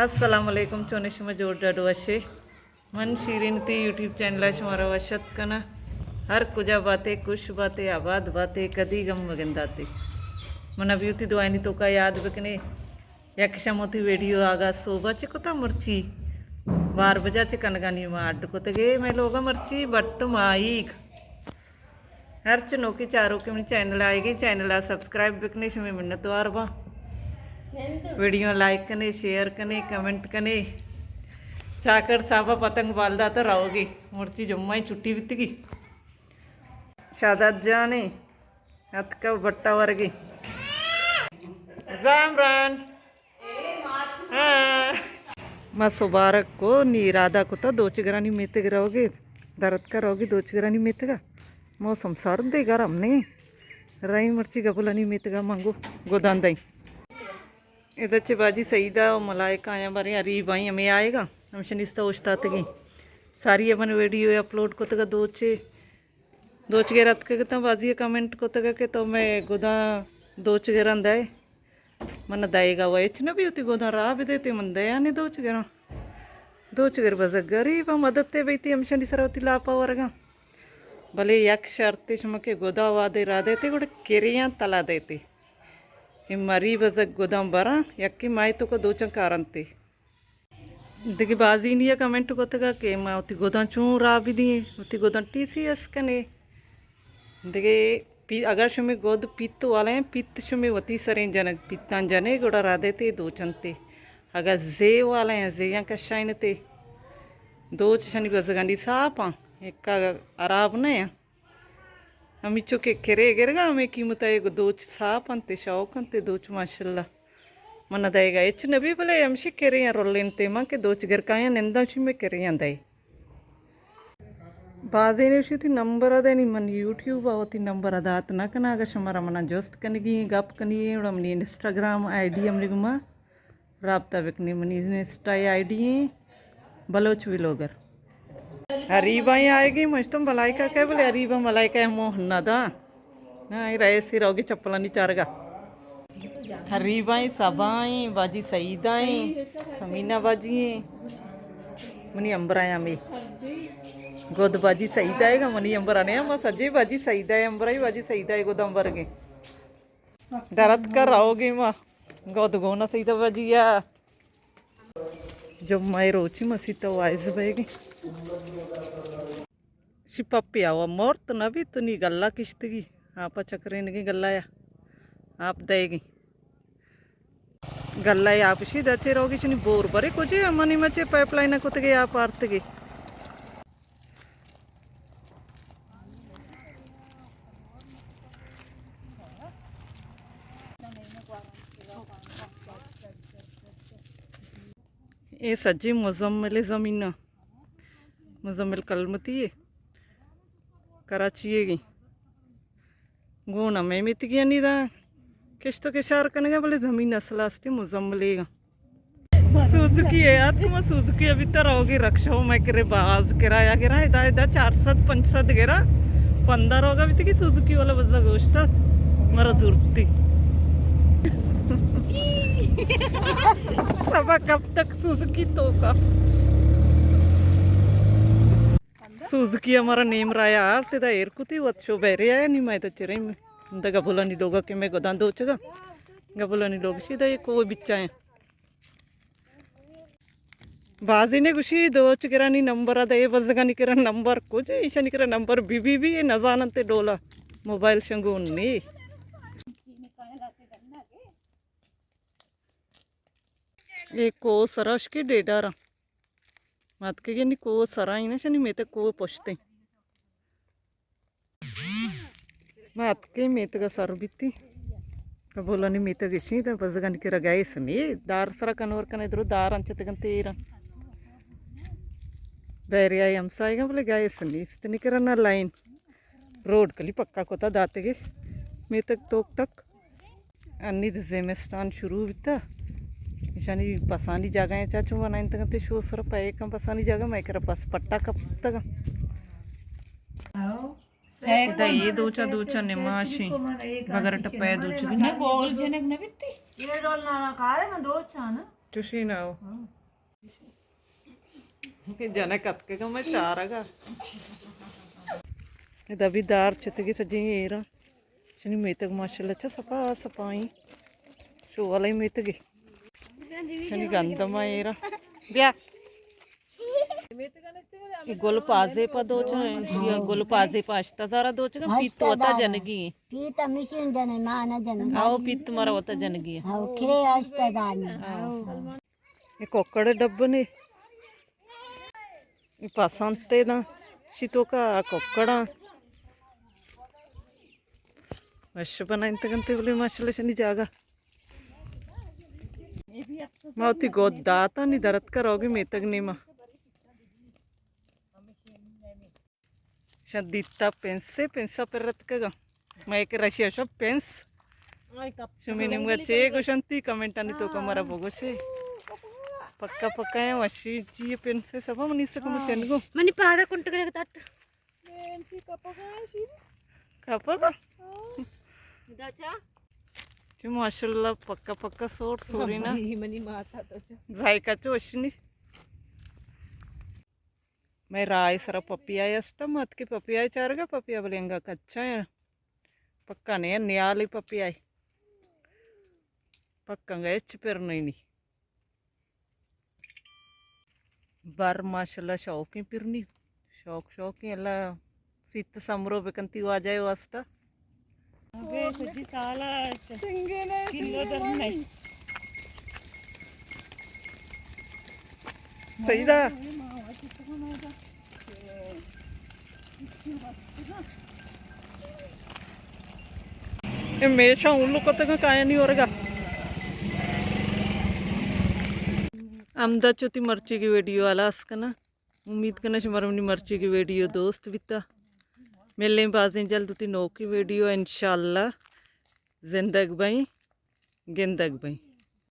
السلام علیکم، چونے شما؟ جوڑ ڈاڈ وشے؟ من شیرین تی یوٹیوب چینل ءَ شمارا وش اتک کناں۔ ہر کجا باتے، خوش باتے، آباد باتے، کدی غم مگنداتے۔ من ابیوتی دعائنی توکا یاد بکنے۔ یک شموتی ویڈیو آغاز صوبہ چے کتا، مرچی بار بجا چے کنگانی ما اڈ کتگے۔ میں لوگا مرچی بٹ مائیگ۔ ہرچ نوکی چاروکے منی چینل آئیگی، چینل ءَ سبسکرائب بکنے، شمے منتوار باں۔ ویڈیو لائک کنے، شیئر کنے، کمنٹ کنے۔ چاکر صاحبہ پتنگ بال داتا روگی، مرچی جمعہ چھٹی بیتگی۔ شاداد جانے اتکا بٹا ورگی۔ زامران۔ ہاں۔ ما سبارگ کو نی ارادہ کتا دوچگرانی میتگ روگی، درتکا روگی دوچگرانی میتگا۔ موسم سرد، گرم نی۔ رئی مرچی گبلانی میتگا منگو گدان دئی۔ ادا چہ باجی سعیدہ و ملائکہ آیاں، باریں اریب آئی ہمے آئیگا، ہمشہ نیستا اوشتاتگی۔ ساری من ویڈیو اپلوڈ کتگا دوچے۔ دوچگر اتکگ اتاں، بازی ءَ کمنٹ کتگ کہ تو مئے گداں دوچگراں دئے۔ من دئیگا و ہچ نہ بی، وتی گداں راہ بدے تے من دیانی دوچگراں۔ دوچگر بزگ گریب ءَ مدد تے بیتی، ہمشانی سرا وتی لاپا ورگاں۔ بلے یک شرطے، شما کہ گداں وادے راہ دیتے گڑا کریاں تلا دیتے۔ اے مری بزگ گداں براں، یکے ماہے توکا دوچاں کارنتے۔ دگہ بازینی ءَ کمنٹ کتگ کہ ما وتی گداں چون راہ بدیں، وتی گداں ٹی سی ایس کنے۔ دگہ پی-، اگر شمے گد پیت والا ایں، پیت شمے وتی سریں جنگ، پیتاں جنے گڑا راہ دیتے دوچنتے۔ اگر زے والا ایں، زیاں کشائنتے۔ دوچ شنی بزگانی ساپ آں، ایکا ہراب نہ آں۔ ہمیچو کہ کرے گرگا ہمے قیمت ءَ دوچ ساپ انت، شوق انت دوچ ماشاءاللہ۔ من دئیگا ہچ نبی، بلے ہمشی کرے آں رولینتے، من کہ دوچ گرکایاں ننداں شی میں کرے آں دئے۔ بازینے وشی وتی نمبر ءَ دئے، نی من یوٹیوب ءَ وتی نمبر ءَ دات نہ کناں۔ اگاں شمارا منا جست کنگی ایں، گپ کنگی ایں، گڑا منی انسٹاگرام آئی ڈی ہم لگما رابطہ بکنی۔ منی انسٹا آئی ڈی ایں بلوچ ویلوگر۔ ہریباں آئیگی، مشتم ملائکہ کئے، بلے ہریباں ملائکہ ہمو نہ داں۔ ہاں، اے رئیسی روگی چپلانی چارگا۔ ہریباں، صبا ایں، باجی سعیدہ ایں، سمینہ باجی ایں۔ منی امبرا ایں ہمے۔ گد باجی سعیدہ ایں گا، منی امبرا نہ ایں، ما سجے باجی سعیدہ ایں، امبرا ایں باجی سعیدہ ایں، گد امبرگے۔ درت کر آؤگے ما۔ گد گونا سیدہ بجیا۔ جمعہ روچی مسیت ءَ واعظ بئیگی۔ شی پپی آوا مرت نبی، تو نی گلہ کشتگی۔ آپا چکرینگی گلہ یا۔ آپ دئیگی۔ گلہ یا آپ شی دچے روگی شنی بور برے کجے منی مچے پائپ لائن کتگی آپ آرتگی۔ اے سجی مزمل زمین، مزمل کلمتی ہے، کراچی ہے گی۔ گون ہمے میتگی انی دا، کشت و کشار کنگا، بلے زمین اصل استی مزملے گا۔ سوزوکی ہے، یاد کو ما سوزوکی ابھی تو رہوگی رکشہ میں کرے باز کرایہ گرا، ادا ادا چار سد پنچ سد گرا، پندہ روگا بیتی کہ سوزوکی والا بزا گوشتا مرا ضرورتی۔ سبا کب تک سوزوکی تو کا؟ سوزوکی ہمارا نیم رایا آرت دا ایر کتی وت شو بہرے آیا نی مائے دا چرے میں دا گبولانی لوگا کہ میں گدان دوچگا۔ گبولانی لوگ شی دا یہ کوئی بچائیں۔ بازی نے گوشی دوچ گرانی نمبر ء دئے، بزگانی کرا نمبر کجے، ایشانی کرا نمبر بی بی بی، اے نزاننت ڈولا موبائل شنگون نی۔ اے کو سرا اشکی ڈیڈارا ماتکے گنی کو سرا اینا شنی میتک کو پشتے۔ ما اتکیں میتگ ء سر بیتی۔ بولانی میتگ اشی داں بزگانی کرا گیس نی، دار سرا کنور کنے درو دار انچتگن تیرا۔ بیریا ہمسائیگاں بلے گیس نیست نی کرا نہ لائن۔ روڈ کلی پکا کتا داتگے میتگ توک تک۔ انی زمستان شروع بیتا۔ ایشانی پسانی جاگہ ہیں چاچو بنائیں تگن تے شو سر پے کم پسانی جاگہ میں کرا پس پٹا کپتگا۔ دا اے دوچا دوچا نماشی بغیر ٹپے دوچگی۔ نہ گول جنک نہ بیتی۔ یہ ڈول نانا کارے من دوچا نا۔ چوشی نہ ہو۔ ہاں۔ جنک اتکگا میں چارگا۔ ادا بھی دار چتگی سجی ایرا۔ شنی میتگ ماشاءاللہ چا سپا سپائی۔ شو والی میتگی۔ شنی گندم ایرا۔ بیا۔ گل پازے پا دوچا، یا گل پازے پا اشتا زارا دوچا، پیت وتا جنگی۔ پیت ہمیشین جنے، مانا جنے۔ آو پیت مارا وتا جنگی۔ آو کھے اشتا زارا۔ آو۔ اے ککڑ ڈبنے۔ اے پسنتے داں۔ شی توکا ککڑاں۔ وش بنائینتگنتے بلے ماشاءاللہ شنی جاگہ۔ ما وتی گد داتا نی درت کروگی میتگ نیما۔ شاں دیتا پنسے، پنسا پر رتکگا۔ مئے کہ رشیا شو پنس۔ شمی نیمگا چے گوشنتی کمنٹانی توکا مارا بگوشے۔ پکا پکا ہیں وشی جی پنسے سبا منی سکم چنگو۔ منی پادا کنٹگے تٹ۔ کپگا؟ چو ماشاءاللہ پکا پکا سوٹ سوری نا۔ منی ماتا تو چا۔ ذائقہ چو وشنی۔ مئے راہ ء سرا پپیا است، ما اتکیں پپیا ء چارگا، پپیا بلے انگا کچا ہیں، پکا نہیں، نیالی پپیا۔ پکا انگا ہچ پر نہیں نی۔ بر ماشاءاللہ شوقیں پرنی، شوق شوقیں، اللہ سیت سمرو بکنتی واجہ واسطہ۔ ابے سجی سالا چ-، کلو در نہیں۔ صحیح دا۔ اے میشاں الو کتگاں کایانی ورگا۔ ہمدا چو تی مرچی کی ویڈیو ہلاس کنا۔ امید کناں شمارا منی مرچیگی ویڈیو دوست بیتا۔ ملیں بازیں جلد وتی نوکی ویڈیو انشاءاللہ۔ زندگ بئیں، گندگ بئیں۔